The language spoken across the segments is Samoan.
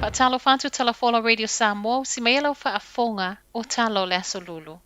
Faatalofa atu Talafola Radio Samoa, usi mai e lau faafofoga o tala o le Aso Lulu.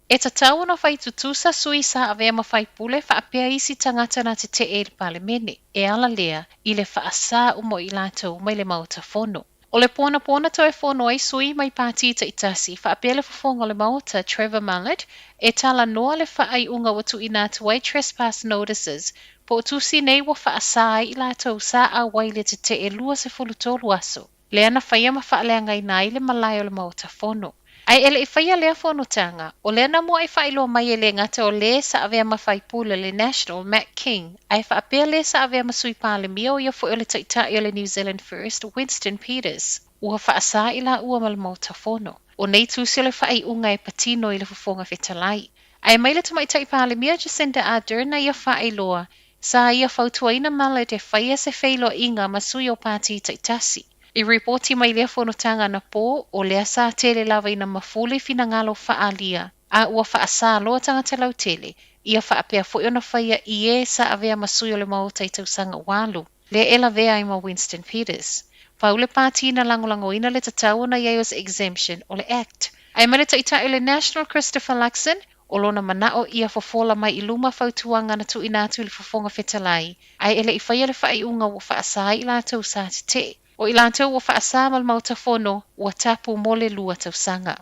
E tatau ona fai tutusa sui sa avea ma faipule faapea isi tagata na tetee i le Palemene, e ala lea i le faasā uma o i latou mai le Maota Fono. O le po anapo na toe fono ai sui mai pati taitasi faapea le fofoga o le Maota Trevor Mallard e talanoa le faaiuga ua tuuina atu ai trespass notices po o tusi nei ua faasā ai i latou sa auai i le tetee 23 aso lea na faia ma faaleagaina ai le malae o le Maota Fono. Ae e le i faia lea fonotaga, o lea na muai faailoa mai e le gata o le sa avea ma faipule o le National, Matt King, ae faapea le sa avea ma Sui Palemia o ia foi o le Taitai o le New Zealand First, Winston Peters. Ua faasā i laua ma le Maota Fono. O nei tusi o le faaiuga e patino i le Fofoga Fetalai. Ae mai le Tamaitai Palemia Jacinda Ardern na ia faailoa, sa ia fautuaina Mallard e faia se feiloaiga ma sui o pati taitasi. I ripoti mai lea fonotaga anapo, o lea sa tele lava ina mafuli finagalo faaalia, a ua faasā loa tagata lautele, ia faapea foi ona faia i e sa avea ma sui o le Maota i tausaga ua alu, lea e lavea ai ma Winston Peters. Pau le pati na lagolagoina le tatau ona i ai o se exemption o le Act. Ae mai le Taitai o le National Christopher Luxon, o lona manao ia fofola mai i luma fautuaga na tuuina atu i le Fofoga Fetalai, ae e le i faia le faaiuga ua faasā ai i latou sa tetee. O i latou ua faasā ma le Maota Fono, ua tapu mo le 2 tausaga.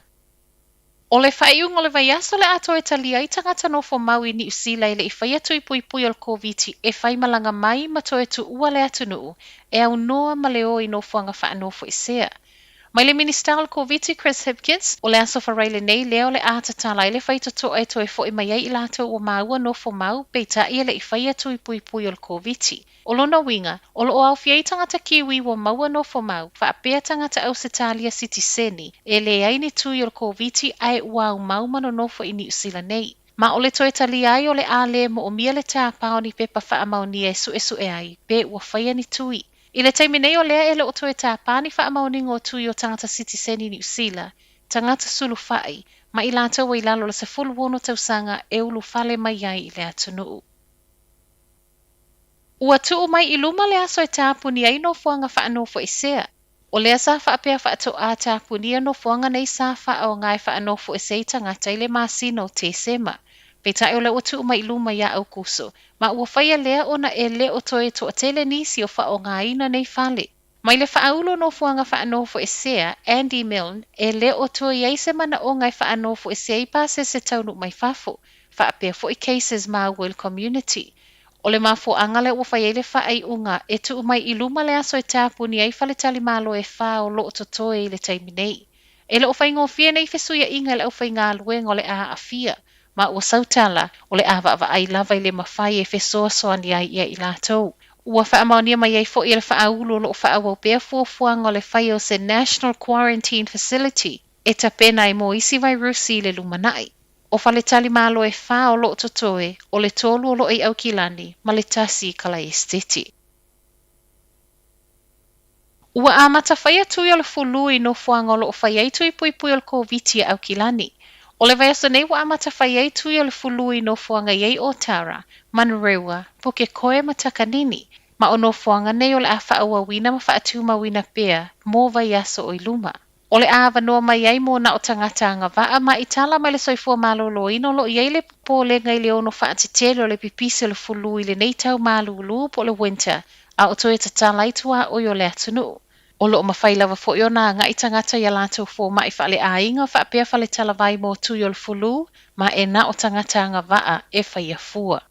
O le faaiuga o le vaiaso o le a toe talia ai tagata nofo mau i Niu Sila e le i faia tui puipui o le Koviti e faimalaga mai ma toe tuua le atunuu e aunoa ma le o i nofoaga faanofoesea. Mai le Minisita o le Koviti Chris Hipkins, o le aso Faraile nei lea o le a tatala ai le faitotoa e toe foi mai ai i latou ua maua nofo mau peitai e le i faia tui puipui o le Koviti. O lona uiga, o lo o aofia ai tagata Kiwi ua maua nofo mau, faapea tagata Ausetalia sitiseni, e leai ni tui o le Koviti ae ua aumau ma nonofo i Niu Sila nei. Ma o le toe talia ai o le a le moomia le tāpā o ni pepa faamaonia e suesue ai pe ua faia ni tui. I le taimi nei o lea e le o toe tāpā ni faamaoniga o tui o tagata sitiseni Niu Sila, tagata sulufai, ma i latou i lalo o le 16 tausaga e ulufale mai ai i le atunuu. Ua tuu mai i luma le aso e tapuni ai nofoaga faanofoesea. O lea sa faapea faatoā tapunia nofoaga nei sa faaaoga e faanofoesea i tagata i le masina o Tesema. Peitai o lea ua tuu mai i luma ia Aukuso, ma ua faia lea ona e le o toe toatele nisi o faaaogaina nei fale. Mai le faaulu o nofoaga faanofoesea, Andy Milne, e le o toe i ai se manaoga e faanofoesea ai pasese taunuu mai fafo, faapea foi cases maua i le community. O le mafuaaga lea ua fai ai le faaiuga e tuu mai i luma le aso e tapuni ai faletalimalo e 4 o lo o totoe i le taimi nei. E le o faigofie nei fesuiaiga i le aufaigaluega o le a aafia, ma ua sautala o le a vaavaai lava i le mafai e fesoasoani ai ia i latou. Ua faamaonia mai ai foi e le faaulu o lo o faaauau pea fuafuaga o le faia o se National Quarantine Facility e tapena ai mo isi vairusi i le lumanai. O faletalimalo e 4 o lo o totoe, o le 3 o lo o i Aukilani ma le 1 i Kalaeseteti. Ua amata faia tui o le fulu i nofoaga o lo o fai ai tui puipui o le Koviti i Aukilani. O le vaiaso nei ua amata fai ai tui o le fulu i nofoaga i ai Otara, Manurewa, Pukekohe ma Takanini. Ma o nofoaga nei o le a faaauauina ma faatumauina pea mo vaiaso o i luma. O le a avanoa mai ai mo na o tagata agavaa ma i tala mai le soifua malōlōina o lo o i ai le popolega i le ono faatetele o le pipisi o le fulu i lenei tau malūlū po o le winter a o toe tatala ai tuaoi o le atunuu. O lo o mafai lava foi ona agai tagata i a latou fomai faaleaiga faapea faletalavai mo tui o le fulu ma e na o tagata agavaa e faia fua.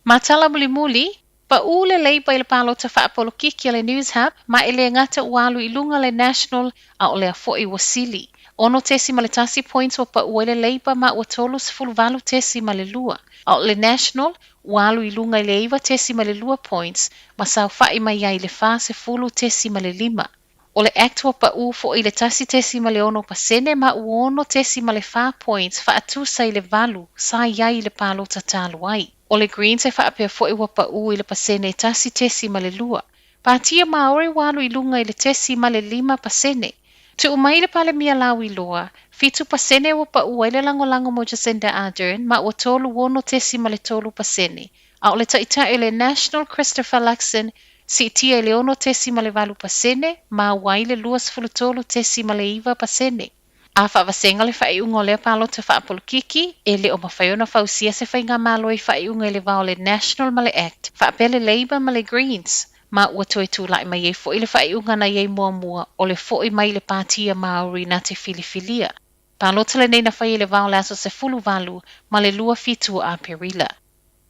Ma tala mulimuli, Paʻū le Labour i le palota faapolokiki a le Newshub, ma e le gata ua alu i luga le National, a o lea foi ua sili. 6.1 points ua paʻu ai le Labour ma ua 38.2, a o le National ua alu i luga i le 9.2 points ma saofaʻi mai ai i le 40.5. O le Act ua paʻū foi i le 1.6% ma ua 6.4 points faatusa i le 8 sa i ai i le palota talu ai. O le Greens e faapea foi ua paʻū i le pasene 1.2. Patia Māori ua alu i luga i le 0.5%. Tuu mai le Palemia Lauiloa, 7% ua paʻū ai le lagolago mo Jacinda Ardern ma ua 36.3%, a o le Taitai o le National Christopher Luxon Siitia i le 6.8% ma ua ai le 23.9%. A faavasega le faaiuga o lea palota faapolokiki, e le o mafai ona fausia se faigamalo i faaiuga i le va o le National ma le Act, faapea le Labour ma le Greens, ma ua toe tulai mai ai foi le faaiuga na i ai muamua o le fo'i mai le Pātia Māori na te filifilia. Palota lenei na faia i le va o le aso 18 ma le 27 o Aperila.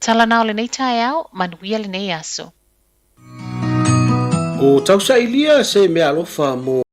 Tala na o lenei taeao, manuia lenei aso. O tausailia se meaalofa mo.